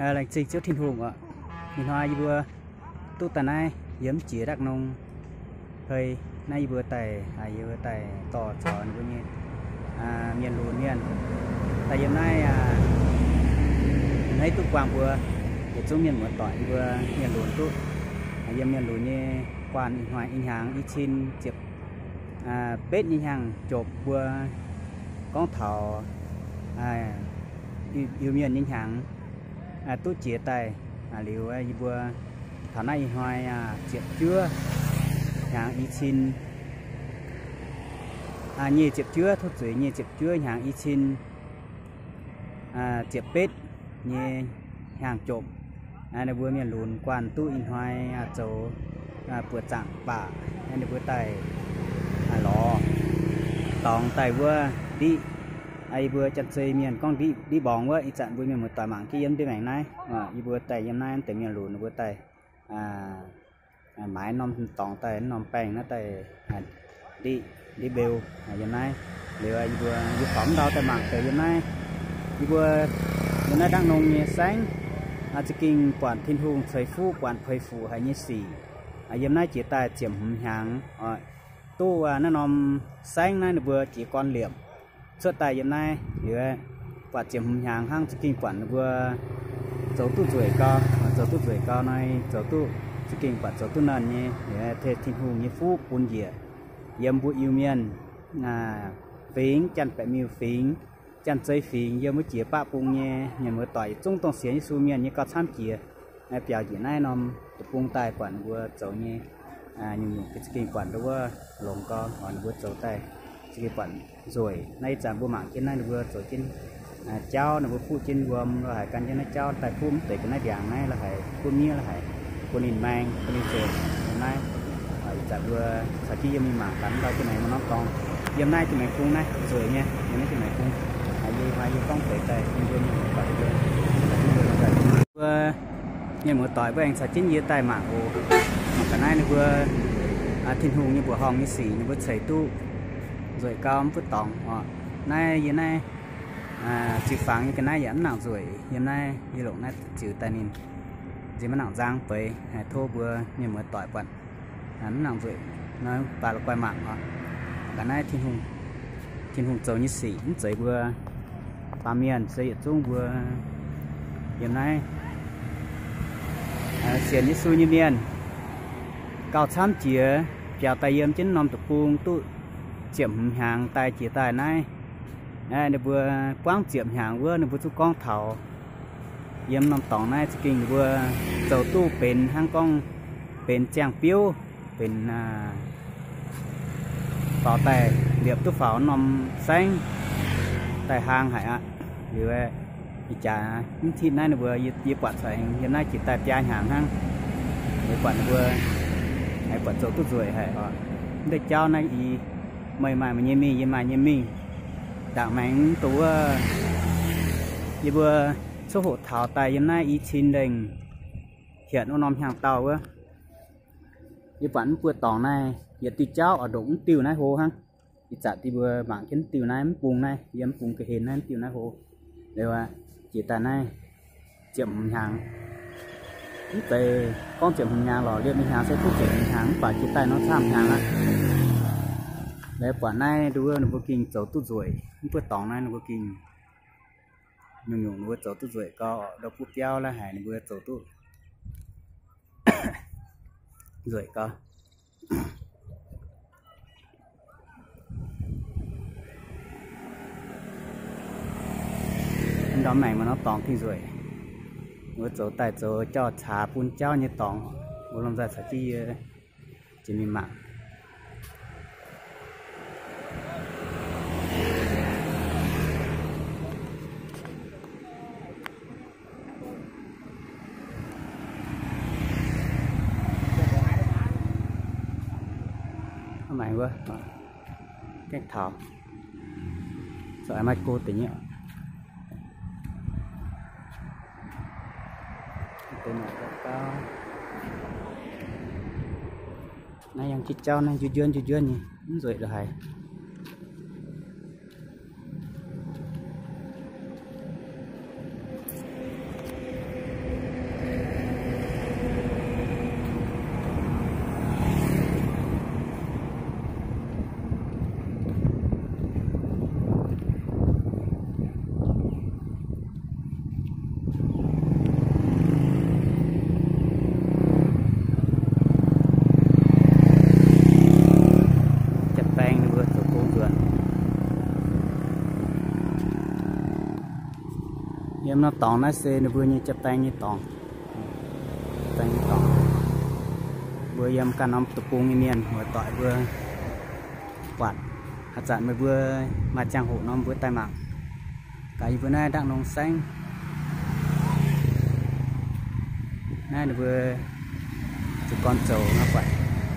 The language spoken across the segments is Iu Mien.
Laengz zingh Ziouv Tin-Hungh oc. Ih hnoi yie mbuo duqv daaih naaiv yiem jiex Đắk Nông hei, naaiv yie mbuo daaih, yie mbuo daaih dorh caux ninh mbuo nyei mienh lunx mienh daaih yiem naaiv, hneiv duqv buangh mbuo yietc zungv mienh muoz-doic, yie mbuo mienh lunx duqv yiem mienh lunx nyei guanh ih hnoi ih hnyangx i cin ziepc betv nyei hnyangx jopv mbuo gorngv taux Iu-Mienh nyei hnyangx duqv jiex daaih. Liuz yie mbuo taux naaiv ih hnoi ziepc juov hnyangx i cin, nyic ziepc juov, tov zuiz, nyic ziepc juov hnyangx i cin ziepc betv nyei hnyangx jopv. Ninh mbuo mienh lunx guanh duqv ih hnoi zoux buoqc zaangc baac, ninh mbuo daaih lorz dorngx daaih wuov ndiqv. Yie mbuo Janx-Zei mienh gorngv ndiqv, ndiqv mborngx wuov. Ih zanc mbuo mienh muoz-doic mangc jienv yiem ndiev maengx naaiv, yie mbuo daaih yiem naaiv deix mienh lunx ninh mbuo daaih maaiz norm dorngx daaih, norm baengh naaiv daaih ndiqv, ndiqv mbeu yiem naaiv. Liuz yie mbuo, yie mbuo faaux ndau daaih mangc deix yiem naaiv, yie mbuo yiem naaiv Đắk Nông nyei saengv za'gengh buatc Tin-Hungh ceix fuqv, buatc puix fuc haic nyei sic. Yiem naaiv jiex daaih ziepc hmz hnyangx, duqv naaiv norm saengv naaiv ninh mbuo jiez gorn liepc cuotv daaih yiem naaiv. Liuz buatc ziepc hmz hnyangx hnangv, za'gengh buatc ninh mbuo zoux duqv nzueic gau, zoux duqv nzueic gau nor, zoux duqv, za'gengh buatc zoux duqv nernh nyei. Liuz tengx Tin-Hungh nyei fuqv bun njiec yiem mbuo Iu-Mienh fingx, Janx-Baeqc Miuh fingx, Janx-Zei fingx, yiem wuov jiex baqv bung nyei mienh muoz-doic yietc zungv dongh sienx Yesu mienh nyei gauh camv jiex biaux njiec naaiv norm deic-bung daaih buatc ninh mbuo zoux nyei nyungc-nyungc za'gengh buatc ndau wuov longx gau, ninh mbuo zoux daaih za'gengh buatc nzueic. Naaiv ih zanc mbuo mangc jienv naaiv ninh mbuo zoux jienv jauv, ninh mbuo fuqv jienv wuom lo haic, gan jienv naaiv jauv daaih fuqv mv deix ga'naaiv ndiangx naaiv lo haic, fuqv miev lo haic, bun ninh maeng, bun ninh zoux naaiv. Ih zanc mbuo caux jienv yiem mingh mangc gaax ndau jienv maengx maaih norm dorngx yiem naaiv jienv maengx bung naaiv nzueic nyei, yiem naaiv jienv maengx bung. Yie, yie gorngv deix daaih bun mbuo mienh muoz-doic, mbuo mienh muoz-doic mbuo aengx caux jienv yie daaih mangc oc. Mangc gaax naaiv ninh mbuo Tin-Hungh nyei mbuoqc horngh nyei sic ninh mbuo ceix duqv nzueic gau mv buov dorngx oc. Naaiv yie naaiv ziux fangx nyei ga'naaiv yaac mv nangc nzueic. Yiem naaiv yie longc naaiv ziux daaih ninh nziex maiv nangc nzang beix, haih tov mbuo mienh muoz-doic buatc mv nangc nzueic nor, baac la'guaih mangc oc. Ga'naaiv Tin-Hungh zoux nyei sic mv zeiz mbuo baamh mienh, se yietc zungv mbuo yiem naaiv sienx Yesu nyei mienh gauh camv jiex, biaux daaih yiem jienv norm deic-bung duqv ziepc hmz hnyangx daaih jiex daaih naaiv. Ninh mbuo buangv ziepc hnyangx wuov ninh mbuo zungv gorngv taux yiem norm dorngx naaiv za'gengh ninh mbuo zoux duqv benx hnangv gorngv benx ziangh biouv, benx faaux daaih liepc duqv faaux norm saengv daaih hlang haic aqv. Liuz ih jaax mv hitv naaiv ninh mbuo, yie buatc caux aengx yiem naaiv jiex daaih biaa hnyangx hnangv. Liuz buatc ninh mbuo aengx buatc zoux duqv nzueic haic oc. Mv deix jauv naaiv i, meih maaih meih nyei mingh, yie maaih nyei mingh. Ndaangc maengx dongh wuov yie mbuo coqv hoqc taux daaih yiem naaiv i cin lengh hietc wuov norm hnyangx-daauh wuov, yie buatc mv buo dorngx naaiv yietc diuh jauv oix ndongc mv diuh naaiv hlo hnangv. Ih zanc dinh mbuo mangc jienv diuh naaiv mv bung naaiv, yiem mv bung ga'hlen naaiv mv diuh naaiv hlo. Liuz jiex daaih naaiv ziepc hmz hnyangx. Mv zeiz gorngv ziepc hmz hnyangx lorqc, liemh hnyangx se duqv ziepc hmz hnyangx, mv baac jiex daaih nor camv hnyangx aqv. Liuz buatc naaiv nduov ninh mbuo gengh zoux duqv nzueic, mv buo dorngx naaiv ninh mbuo gengh nyungc-nyungc ninh mbuo zoux duqv nzueic gau, ndau buov biauv la'haic ninh mbuo zoux duqv nzueic gau. Ndorm maengx maaih norm dorngx tih nzueic, mbuo zoux daaih zoux jauv-caax bun jauv nyei dorngx, mbuo lomh nzoih caux jienv yie jiex mingh mangc. Mv maengx wuov, gaengh taux, zoux maaih go deix nyei. Naaiv yangh jiex jauv naaiv njuov njuov njuov njuov nyei, mv nzueic lo haic. Dorngx naaiv se ninh mbuo nyei jaa-baeng nyei dorngx. Jaa-baeng nyei dorngx. Mbuo yiem ganh norm deic-bung nyei mienh muoz-doic mbuo buatc haaix zanc meih mbuo maaih ziangh hoc nor mbuo daaih mangc. Gaax yie mbuo naaiv ndangv nongh saengv. Naaiv ninh mbuo jiez gorn zoux nor buatc,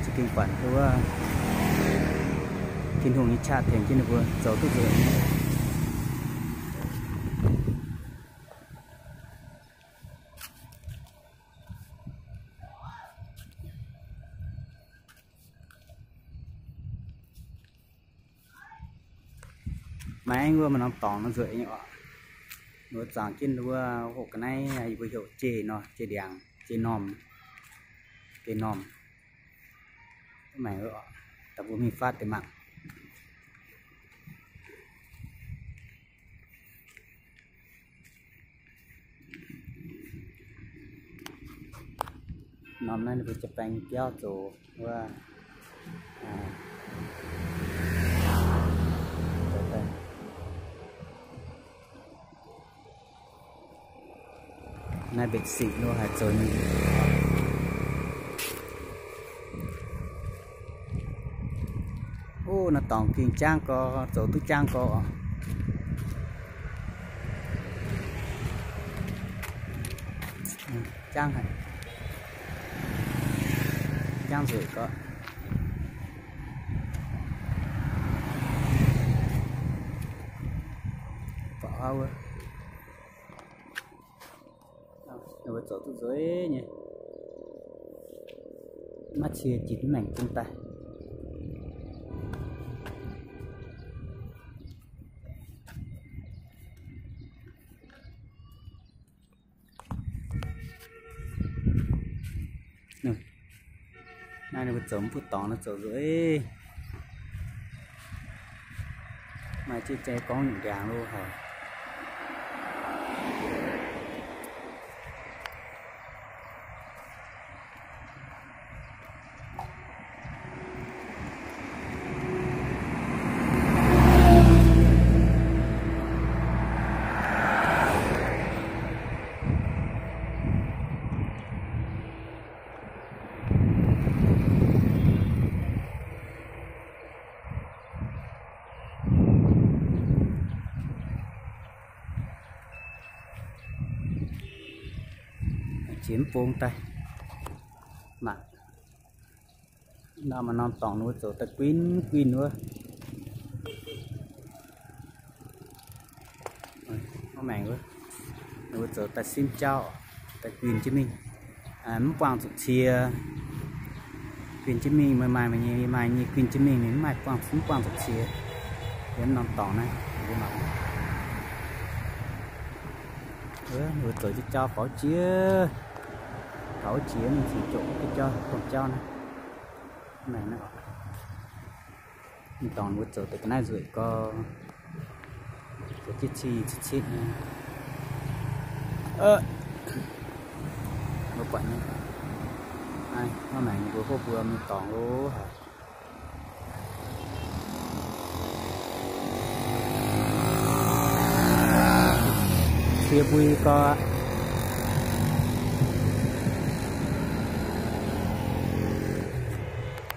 za'gengh buatc wuov Tin-Hungh nyei qaqv tengx jienv ninh mbuo zoux duqv nzunc. Maiv wuov maaih norm dorngx nor nzueic nyei oc. Ninh mbuo zuangx jienv wuov hoqc ga'naaiv yie mbuo heuc jei nor, jei ndiangx, jei normh, jei normh. Mv maengc wuov, daaih mbuo mingh faatv deix mangc. Norm naaiv ninh mbuo jaa-baeng biauv zoux wuov. Naaiv mbenc singx lo haaix zoux nyei. Ov, naaiv dorngx gengh jangv gorx, zoux duqv jangv gorx. Jangv haic. Jangv nzueic gorx. Ninh mbuo zoux duqv nzueic nyei. Maiv cie jiex mv maengc bung daaih. Naaiv ninh mbuo zoux mv butv dorngx nor zoux nzueic. Maaih jienv jai gorngv nyungc ndiangx lo haic. Jiex mv bung daaih mangc. Norm maaih norm dorngx ninh mbuo zoux daaih guin guin wuov. Mv maengc wuov, ninh mbuo zoux daaih simv jauv, daaih guin jienv mingh, mv buangh zuqc cie. Guin jienv mingh, maaih maaih nyei, maaih nyei guin jienv mingh, ninh mv maaih buangh, mv buangh zuqc cie. Yiem norm dorngx naaiv, ninh mbuo zoux jienv jauv faaux jiex, faaux jiex mingh cingx jomc jienv jauv, domh jauv naaiv. Mv maengc naaiv, mv dorngx mbuo zoux deix ga'naaiv nzueic gorx, zoux jienv cing citv citv nyei. Mbuo buatc nyei, mv maengc mbuo hopv mbuo mingh dorngx loh haic. Cie mbui gorx.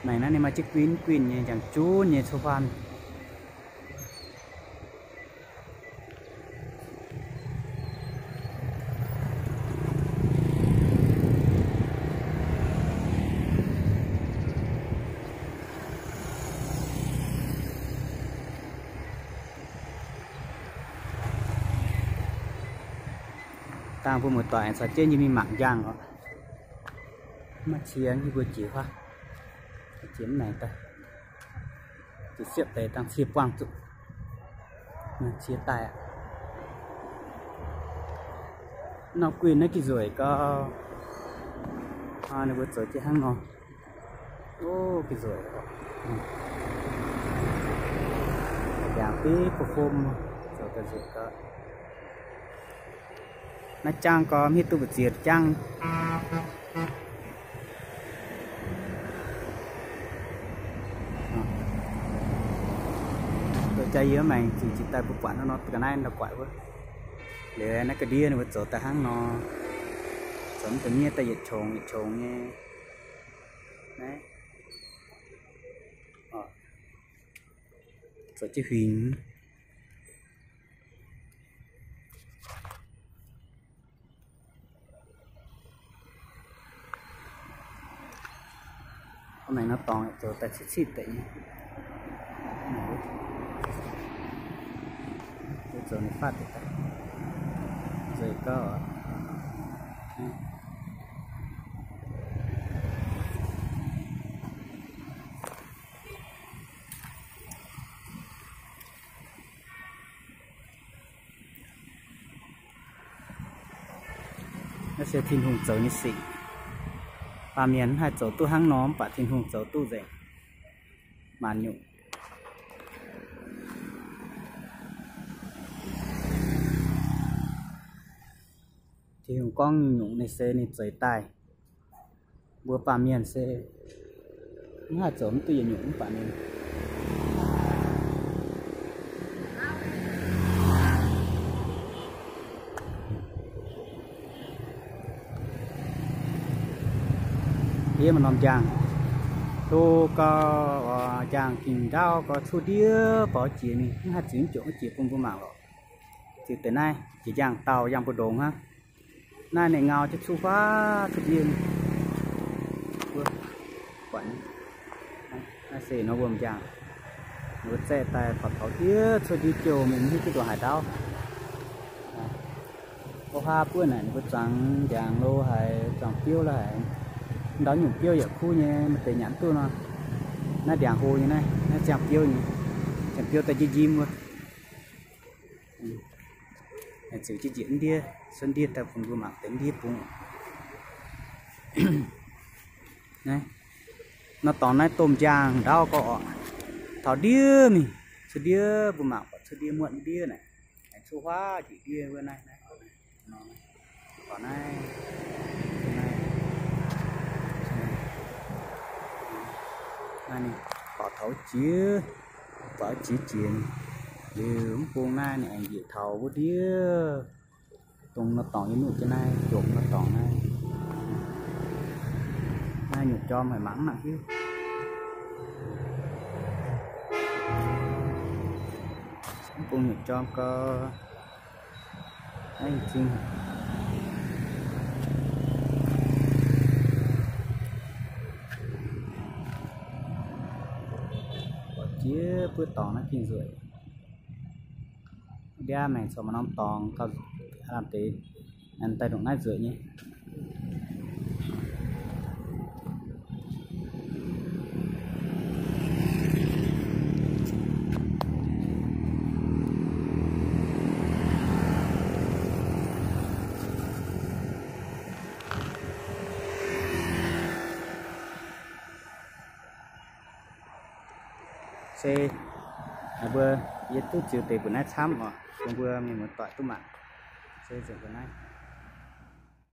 Maengc naaiv ninh maaih jienv guin guin nyei, njang-junv nyei coqv huaam. Dangh mbuo muoz-doic aengx caux jienv yie mingh mangc njang oc. Maiv cie, yie mbuo jiex huaav, jiex mv maengc daaih. Jiex siepv deix dangh cie buangh zuqc, cie daaih aqv. Norm guin naaiv ga'nzueic gau. Ninh mbuo zoux jienv hnangv nor. Ov, ga'nzueic. Ndiangx biv ba'fom, zoux ga'nzueic gau. Naaiv jangv gorx mv hiuv duqv mbu'ziex jangv. Jaa yie maengx ziqc jiex daaih mbuo buatc nor, ga'naaiv ndau-guaix wuov. Liuz naaiv ga'ndiev ninh mbuo zoux daaih hnangv nor, zoux mv deix miev daaih yietc qongx yietc qongx nyei. Naaiv, zoux jienv huingx. Ov, naaiv nor dorngx zoux daaih citv-citv deix nyei. Zoux ninh faatv deix daaih. Zoux gauh Naaiv se Tin-Hungh zoux nyei sic. Baamh mienh mv haih zoux duqv hnangv nor, mv baac Tin-Hungh zoux duqv nzengc. Maanc nyungc, Tin-Hungh gorngv nyungc-nyungc ninh se ninh zeix daaih. Mbuo baamh mienh se mv haih zoux mv duqv yietc nyungc mv baac ninh Yie maaih norm njang, hlo gau, njang gingh ndaauv gau, cuotv ndiev borx jiex mingh, mv haih ziux jomc jiex bun mbuo mangc lorqc. Ziux deix naaiv jiex njang dauh yangh mbu'ndongx hnangv. Naaiv ninh ngau jienv cuotv huaav cuotv ndiev mingh. Naaiv se nor wuom njang, ninh mbuo zaeqv daaih taux taux ndiev cuotv ndiev jouh mingh, mv hiuv duqv ndongc haaix ndaauv. Wuov huaav buov naaic ninh mbuo zuangx ndiangx lo haic, zuangx biouv lo haic. Ndau nyungc biouv yaac kuv nyei, maaih deix nyanc duqv nor. Naaiv ndiangx hlo nyei naaiv, naaiv ziangh biouv nyei, ziangh biouv daaih njimv njimv wuov. Ziux jienv njiec ndiev, cuotv ndiev daaih bun mbuo mangc deix ndiev bung. Naaiv, nor dorngx naaiv domh njang ndaauv gau orqc. Taux ndiev mingh, cuotv ndiev mbuo mangc buatc cuotv ndiev muotv ndiev naaic, cuotv huaav njiec ndiev wuov naaiv, naaiv, naaiv ninh borqc taux jiex, borqc jiex jiex liuz mv bung naaiv ninh aengx njiec taux wuov ndiev. Dongh nor dorngx yie nuqv jienv naaiv, jomc nor dorngx naaiv. Naaiv nyutc jorm haic mangc mv nangc hiuv. Mv bung nyutc jorm gau. Naaiv zingh jiex buov dorngx naaiv gengh nzueic. Ndiav maengx corc maaih norm dorngx gauh lamh deix, daaih ndongc naaiv nzueic nyei. Se mbuo, yie duqv ziux deix mbuoqc naaiv camv oc, bun mbuo mienh muoz-doic duqv mangc. Se nzengc mbuoqc naaiv.